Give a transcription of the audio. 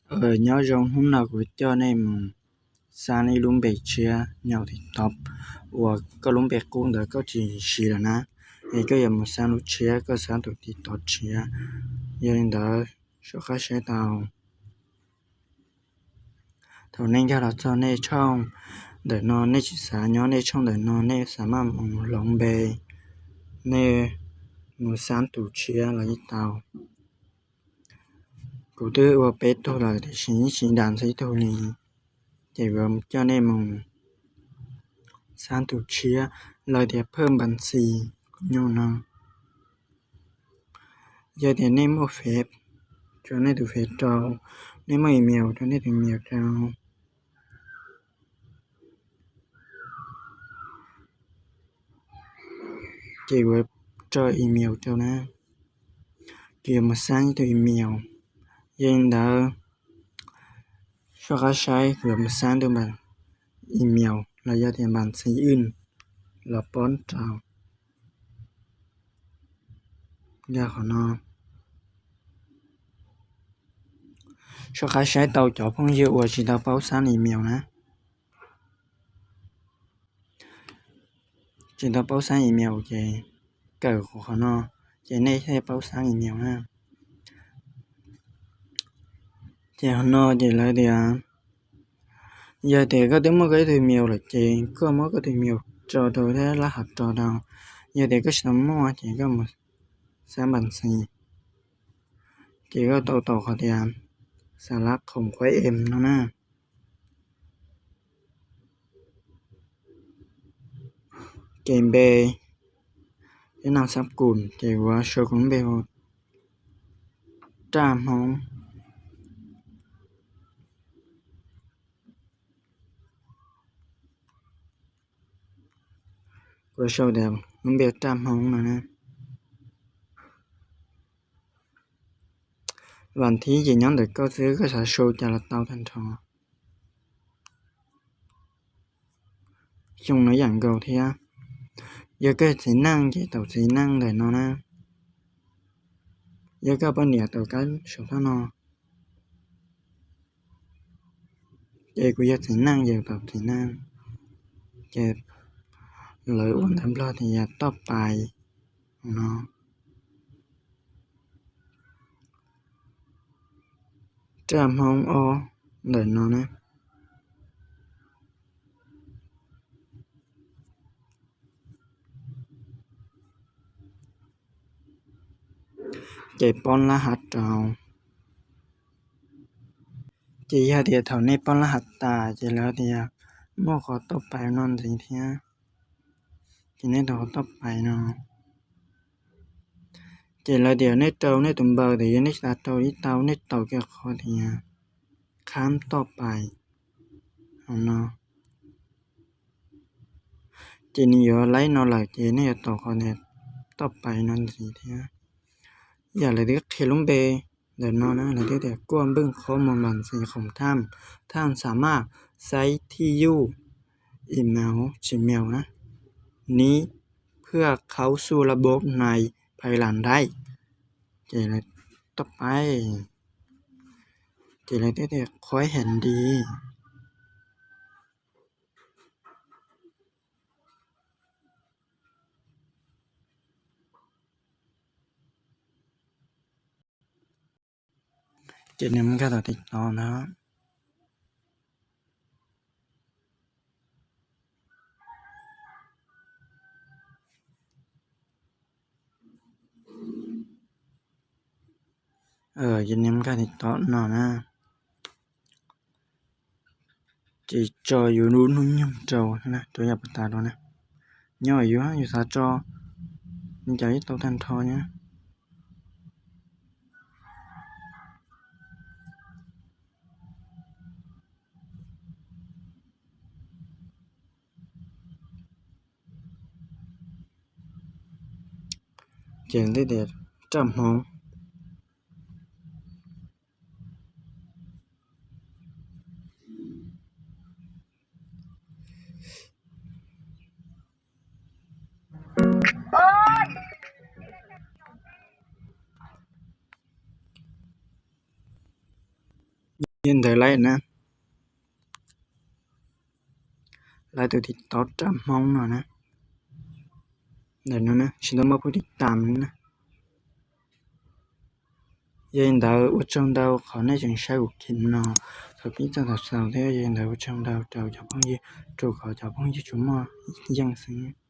Nyob zoo, hnub no kuv coj nej mus xab ib lub npe tshiab nyob TikTok uas koj lub npe qub ntawd koj tsis siv lawm na, es koj yuav mus xab lub tshiab, koj xab tus TikTok tshiab. Yog li ntawd, soj qab saib tau. Thaum nej nkag los txog nej tshooj ntawm no, nej tsis xav nyob nej tshooj ntawm no, nej xav maj mus hloov npe, nej mus xab tus tshiab los yeej tau. Kuv twb ua peb tug lawm tiam sis yeej tsis dam ntxhi ib tug li, ces kuv coj nej mus xab tus tshiab, lawv tias phaj npas xis nyuj no. Yog tias nej muaj Face, tso nej tus Face rau, nej muaj email, tso nej tus email rau. Ces kuv tso email rau na, ces yuav mus xab tus email. Yog li ntawd, soj qab saib kuv yuav mus xab tus npa email los yog tias npas xis wb los pob rau. Yog qhov no, soj qab saib tau cov phooj ywg uas tsis tau paub xab email na. Tsis tau paub xab email ces kawm qhov no, ces nej thiaj paub xab email na. Ces qhov no ces lawv tias, yog tias koj twb muaj koj ib tug email lawm ces koj muab koj tus email tso rau thiab lab hav tso rau. Yog tias koj tsis tau muaj ces koj mus xab npas xis, ces koj tau tau qhov tias xa lab khoom quaib em no na. Ces npe, ib naj xab kum, ces kuv sau kuv lub npe hu Raj Hmoob. Kuv sau tias lub npe Raj Hmoob no na. Vas thib ces nyob ntawm koj xwb, koj xav sau cas los tau tag nrho. Xyoo no yam nkaus thiab. Yog koj txiv neej ces tau txiv neej ntawm no na. Yog koj poj niam tau kab saum toj no. Ces kuv yog txiv neej ces tau txiv neej. Ces lawv ua ntawv Nplog tias yog toj pais no. Raj Hmoob ob ntawm no na. Ces pob lab hav rau. Ces yog tias thaum nej pob lab hav tas ces lawv tias muaj qhov toj pais no ntxiv thiab. Ces nej tau qhov toj pais no. Ces lawv tias nej rau nej tus npawb tias yog nej tsis tas rau ib tau nej tau kiag qhov tias khab toj pais no. Ces nws yuav laib no lawm ces nej yuav tau qhov tias toj pais no ntxiv thiab. Yam lawv twb qhia lub npe ntawm no na, lawv twb tias kuaj npwj qhob mus npas xis khoom tham, tham xam maj xaib thij yuj email, Gmail na, niv phwaj khaub xuj lab bob nais phais lam daib. Ces lawv toj pais, ces lawv twb tias qhuaib heev li. Ces nws mus nkag tau TikTok no. Ces nws mus nkag TikTok no na. Ces tso yus lub hnub nyoog rau, rau yam puas tas rau na. Nyob yus, yus xav tso, nws cas yeej tau tag nrho na. Ces tej tias Raj Hmoob. Yog ntawd lawm na, lawv tus TikTok rab hmoob no na, ntawm no tsis tau muaj phub tiv tam na. Yog li ntawd ua tsaug ntau qhov nej tseem saib kuv clip no thaum pib txog thaum xaus thiab. Yog li ntawd ua tsaug ntau rau cov phooj ywg, rau qhov cov phooj ywg tsuas muaj yeej xwb.